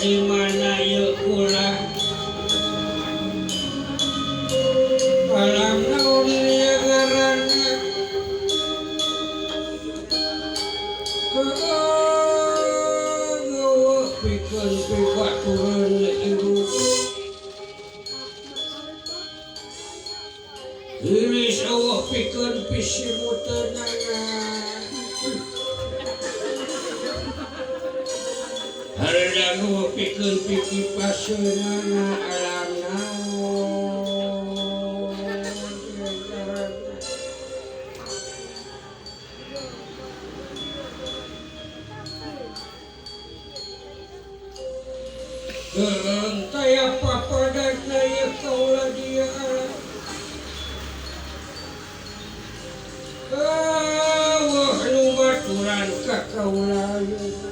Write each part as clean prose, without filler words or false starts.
Di mana yuk kula alam naon ngaranna heueuh pikeun pibatureun hirup hiris eueuh pikeun pisimuteunana hareudang pikeun pikipaseunana alam naon heueung taya papadana ieu kaula dia alam eueuh nu baturan ka kaula ieu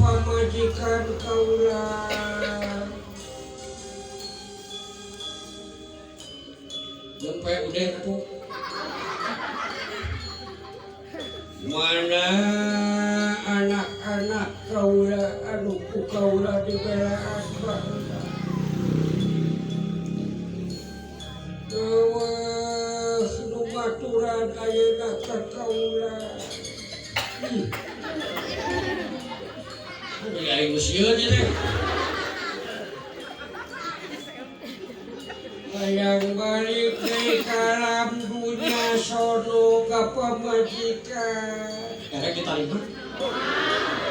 pamajikan kaula sampai udah atuh mana anak-anak kaula anu ku kaula dibelaan baheula eueuh nu baturan ayeuna ka kaula. Aing sieun ieu teh. Hayang balik deui ka alam dunya sono ka pamajikan. Erek ditarima.